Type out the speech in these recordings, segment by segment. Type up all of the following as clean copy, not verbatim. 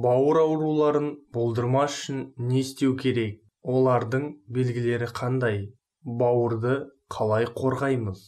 Бауыр ауруларын болдырмас үшін не істеу керек? Олардың белгілері қандай? Бауырды қалай қорғаймыз?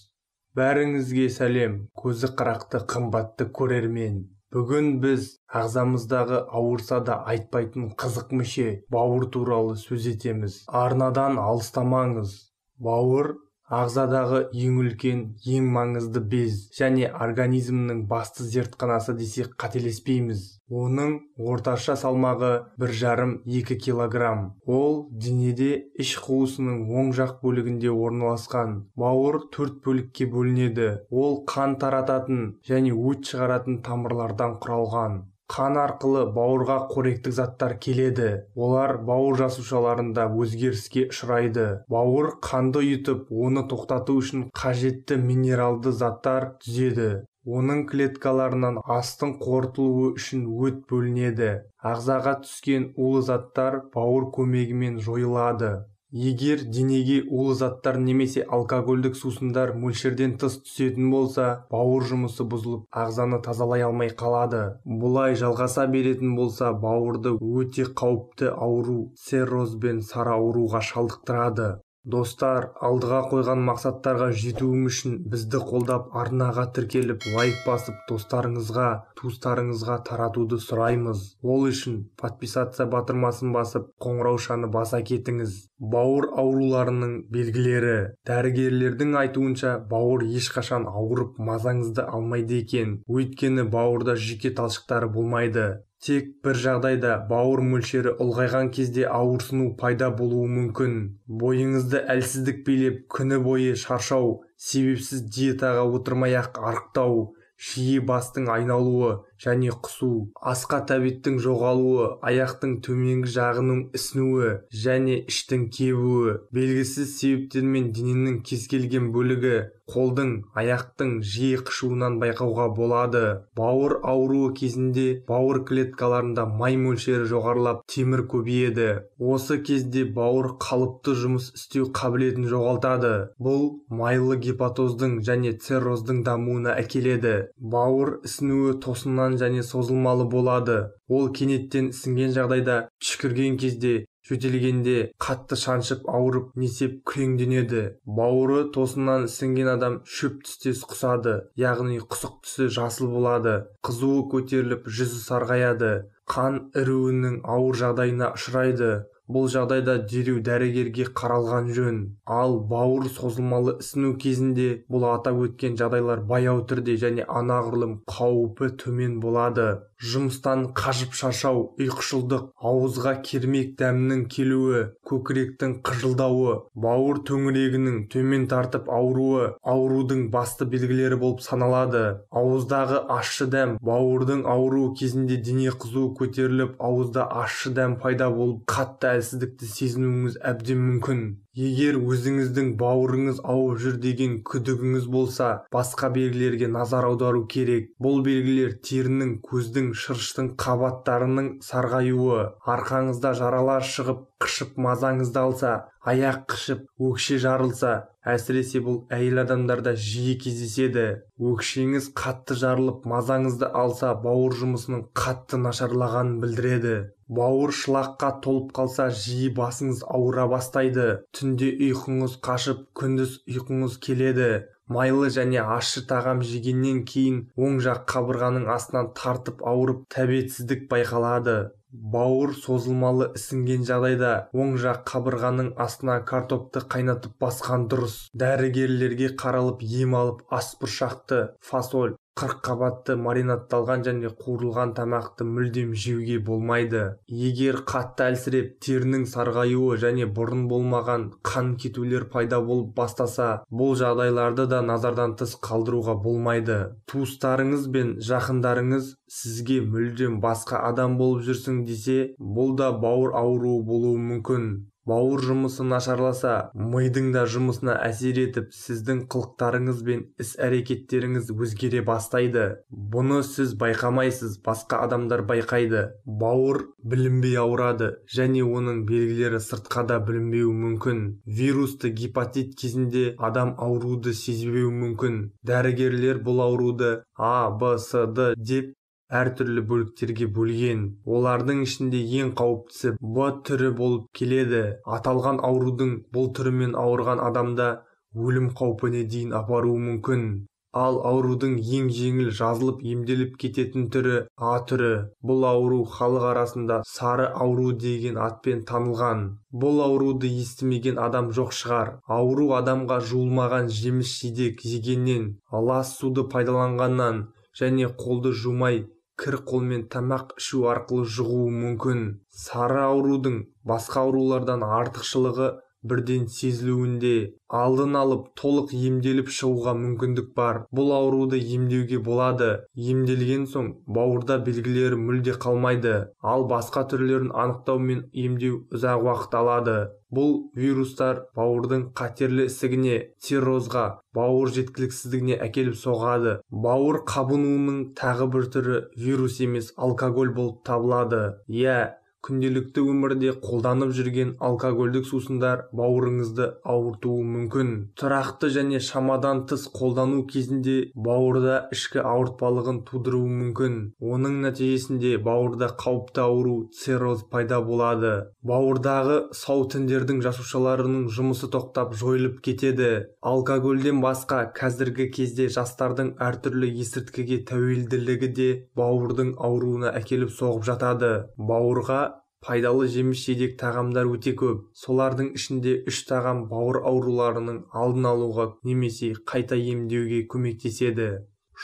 Бәріңізге сәлем, көзі қырақты қымбатты көрермен. Бүгін біз ағзамыздағы ауырса да айтпайтын қызық мүше бауыр туралы сөз етеміз. Арнадан алыстамаңыз. Бауыр ағзадағы ең үлкен, ең маңызды без және организмнің басты зертханасы десек қателеспейміз. Оның орташа салмағы 1,5-2 килограмм. Ол денеде іш қуысының оң жақ бөлігінде орналасқан. Бауыр 4 бөлікке бөлінеді. Ол қан тарататын және өт шығаратын тамырлардан құралған. Қан арқылы бауырға қоректік заттар келеді. Олар бауыр жасушаларында өзгеріске ұшырайды. Бауыр қанды ұйытып, оны тоқтату үшін қажетті минералды заттар түзеді. Оның клеткаларынан астың қорытылуы үшін өт бөлінеді. Ағзаға түскен улы заттар бауыр көмегімен жойылады. Егер денеге улы заттар немесе алкогольдік сусындар мөлшерден тыс түсетін болса, бауыр жұмысы бұзылып, ағзаны тазалай алмай қалады. Бұлай жалғаса беретін болса, бауырды өте қауіпті ауру цирроз бен сары ауруға шалдықтырады. Достар, алдыға қойған мақсаттарға жетуім үшін бізді қолдап, арнаға тіркеліп, лайк басып, достарыңызға, туыстарыңызға таратуды сұраймыз. Ол үшін подписаться батырмасын басып, қоңыраушаны баса кетіңіз. Бауыр ауруларының белгілері. Дәрігерлердің айтуынша, бауыр ешқашан ауырып, мазаңызды алмайды екен. Өйткені бауырда жүйке талшықтары болмайды. Тек бір жағдайда бауыр мөлшері ұлғайған кезде ауырсыну пайда болуы мүмкін. Бойыңызды әлсіздік билеп, күні бойы шаршау, себепсіз диетаға отырмай-ақ арықтау, жиі бастың айналуы және құсу, асқа тәбеттің жоғалуы, аяқтың төменгі жағының ісінуі және іштің кебуі, белгісіз себептермен дененің кез келген бөлігі, қолдың, аяқтың жиі қышуынан байқауға болады. Бауыр ауруы кезінде бауыр клеткаларында май мөлшері жоғарылап, темір көбейеді. Осы кезде бауыр қалыпты жұмыс істеу қабілетін жоғалтады. Бұл майлы гепатоздың және цирроздың дамуына әкеледі. Бауыр ісінуі тосыннан және созылмалы болады. Ол кенеттен ісінген жағдайда, түшкірген кезде, жөтелгенде қатты шаншып ауырып, несеп күреңденеді. Бауыры тосыннан ісінген адам шөп түстес құсады, яғни құсық түсі жасыл болады. Қызуы көтеріліп, жүзі сарғаяды. Қан іруінің ауыр жағдайына ұшырайды. Бұл жағдайда дереу дәрігерге қаралған жөн. Ал бауыр созылмалы ісіну кезінде бұл атап өткен жағдайлар баяу түрде және анағұрлым қаупі төмен болады. Жұмыстан қажып шаршау, ұйқышылдық, ауызға кермек дәмнің келуі, көкіректің қыжылдауы, бауыр төңірегінің төмен тартып ауруы аурудың басты белгілері болып саналады. Ауыздағы ащы дәм. Бауырдың ауруы кезінде дене қызуы көтеріліп, ауызда ащы дәм пайда болып, қатты әлсіздікті сезінуіңіз әбден мүмкін. Егер өзіңіздің бауырыңыз ауып жүр деген күдігіңіз болса, басқа белгілерге назар аудару керек. Бұл белгілер терінің, көздің, шырыштың қабаттарының сарғаюы, арқаңызда жаралар шығып, қышып мазаңызды алса, аяқ қышып, өкше жарылса, әсіресе бұл әйел адамдарда жиі кездеседі. Өкшеңіз қатты жарылып, мазаңызды алса, бауыр жұмысының қатты нашарлағанын білдіреді. Бауыр шылаққа толып қалса, жиі басыңыз ауыра бастайды. Түнде ұйқыңыз қашып, күндіз ұйқыңыз келеді. Майлы және ащы тағам жегеннен кейін оң жақ қабырғаның астынан тартып ауырып, тәбетсіздік байқалады. Бауыр созылмалы ісінген жағдайда оң жақ қабырғаның астына картопты қайнатып басқан дұрыс. Дәрігерлерге қаралып, ем алып, ас бұршақты, фасоль, 40 қабатты маринадталған және қуырылған тамақты мүлдем жеуге болмайды. Егер қатты әлсіреп, терінің сарғаюы және бұрын болмаған қан кетулер пайда болып бастаса, бұл жағдайларды да назардан тыс қалдыруға болмайды. Туыстарыңыз бен жақындарыңыз сізге мүлдем басқа адам болып жүрсің десе, бұл да бауыр ауруы болуы мүмкін. Бауыр жұмысы нашарласа, мидың да жұмысына әсер етіп, сіздің қылықтарыңыз бен іс-әрекеттеріңіз өзгере бастайды. Бұны сіз байқамайсыз, басқа адамдар байқайды. Бауыр білінбей ауырады және оның белгілері сыртқа да білінбеуі мүмкін. Вирусты гепатит кезінде адам ауруды сезбеуі мүмкін. Дәрігерлер бұл ауруды А, Б, С, Д деп әртүрлі бөліктерге бөлген. Олардың ішінде ең қауіптісі Б түрі болып келеді. Аталған аурудың бұл түрімен ауырған адамда өлім қаупіне дейін апаруы мүмкін. Ал аурудың ең жеңіл жазылып емделіп кететін түрі А түрі. Бұл ауру халық арасында сары ауру деген атпен танылған. Бұл ауруды естімеген адам жоқ шығар. Ауру адамға жуылмаған жеміс-жидек жегеннен, лас суды пайдаланғаннан және қолды жумай кір қолмен тамақ ішу арқылы жұғуы мүмкін. Сары аурудың басқа аурулардан артықшылығы бірден сезілуінде, алдын алып толық емделіп шығуға мүмкіндік бар. Бұл ауруды емдеуге болады. Емделген соң бауырда белгілері мүлде қалмайды, ал басқа түрлерін анықтау мен емдеу ұзақ уақыт алады. Бұл вирустар бауырдың қатерлі ісігіне, циррозға, бауыр жеткіліксіздігіне әкеліп соғады. Бауыр қабынуының тағы бір түрі вирус емес, алкоголь болып табылады. Иә, күнделікті өмірде қолданып жүрген алкогольдік сусындар бауырыңызды ауыртуы мүмкін. Тұрақты және шамадан тыс қолдану кезінде бауырда ішкі ауыртпалығын тудыруы мүмкін. Оның нәтижесінде бауырда қауіпті ауру цирроз пайда болады. Бауырдағы сау тіндердің жасушаларының жұмысы тоқтап жойылып кетеді. Алкогольден басқа қазіргі кезде жастардың әртүрлі есірткіге тәуелділігі де бауырдың ауруына әкеліп соғып жатады. Бауырға пайдалы жеміс-жидек тағамдар өте көп. Солардың ішінде 3 тағам бауыр ауруларының алдын алуға немесе қайта емдеуге көмектеседі.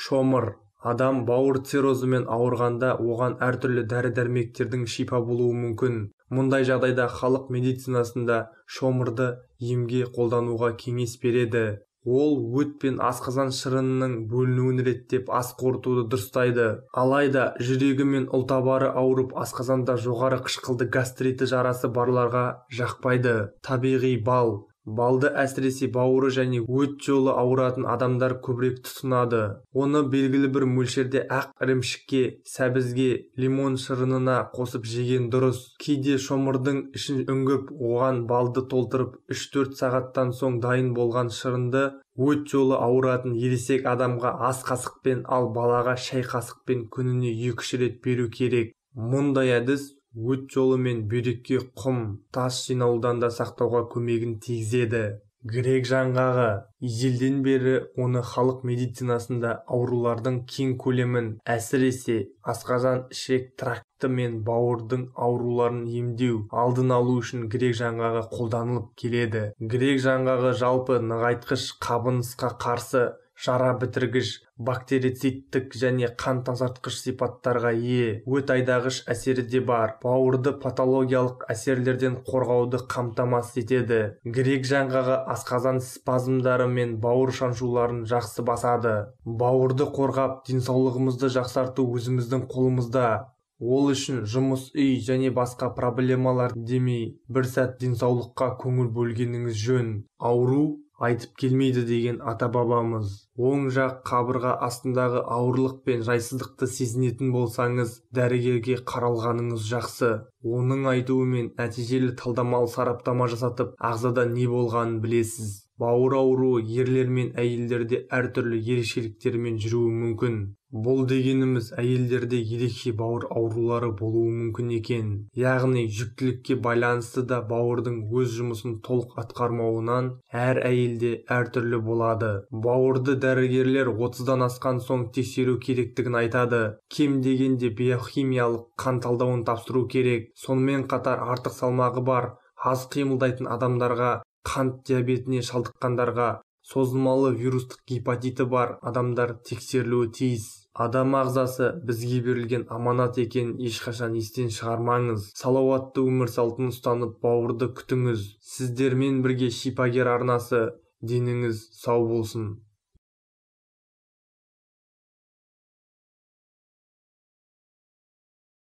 Шомыр. Адам бауыр циррозымен ауырғанда оған әртүрлі дәрі-дәрмектердің шипа болуы мүмкін. Мұндай жағдайда халық медицинасында шомырды емге қолдануға кеңес береді. Ол өт пен асқазан шырынының бөлінуін реттеп, ас қорытуды дұрыстайды. Алайда жүрегі мен ұлтабары ауырып, асқазанда жоғары қышқылды гастриті жарасы барларға жақпайды. Табиғи бал. Балды әсіресе бауыры және өт жолы ауыратын адамдар көбірек тұтынады. Оны белгілі бір мөлшерде ақ ірімшікке, сәбізге, лимон шырынына қосып жеген дұрыс. Кейде шомырдың ішін үңгіп, оған балды толтырып, 3-4 сағаттан соң дайын болған шырынды өт жолы ауыратын ересек адамға ас қасықпен, ал балаға шай қасықпен күніне 2-3 рет беру керек. Мұндай әдіс өт жолы мен бүйрекке құм, тас жиналудан да сақтауға көмегін тигізеді. Грек жаңғағы. Ежелден бері оны халық медицинасында аурулардың кең көлемін, әсіресе асқазан, ішек тракты мен бауырдың ауруларын емдеу, алдын алу үшін грек жаңғағы қолданылып келеді. Грек жаңғағы жалпы нығайтқыш, қабынысқа қарсы, жара бітіргіш, бактерицидтік және қан тазартқыш сипаттарға ие. Өт айдағыш әсері де бар. Бауырды патологиялық әсерлерден қорғауды қамтамасыз етеді. Грек жаңғағы асқазан спазмдары мен бауыр шаншуларын жақсы басады. Бауырды қорғап, денсаулығымызды жақсарту өзіміздің қолымызда. Ол үшін жұмыс, үй және басқа проблемалар демей, бір сәт денсаулыққа көңіл бөлгеніңіз жөн. Ауру айтып келмейді деген ата-бабамыз. Оң жақ қабырға астындағы ауырлық пен жайсыздықты сезінетін болсаңыз, дәрігерге қаралғаныңыз жақсы. Оның айтуымен нәтижелі талдамалы сараптама жасатып, ағзада не болғанын білесіз. Бауыр ауруы ерлер мен әйелдерде әртүрлі ерекшеліктермен жүруі мүмкін. Бұл дегеніміз әйелдерде ерекше бауыр аурулары болуы мүмкін екен. Яғни жүктілікке байланысты да бауырдың өз жұмысын толық атқармауынан әр әйелде әртүрлі болады. Бауырды дәрігерлер 30-дан асқан соң тексеру керектігін айтады. Кем дегенде биохимиялық қан талдауын тапсыру керек. Сонымен қатар артық салмағы бар, аз қимылдайтын адамдарға, қант диабетіне шалдыққандарға, созылмалы вирустық гепатиті бар адамдар тексерілуі тиіс. Адам ағзасы бізге берілген аманат екенін ешқашан естен шығармаңыз. Салауатты өмір салтын ұстанып, бауырды күтіңіз. Сіздермен бірге Шипагер арнасы. Деніңіз сау болсын.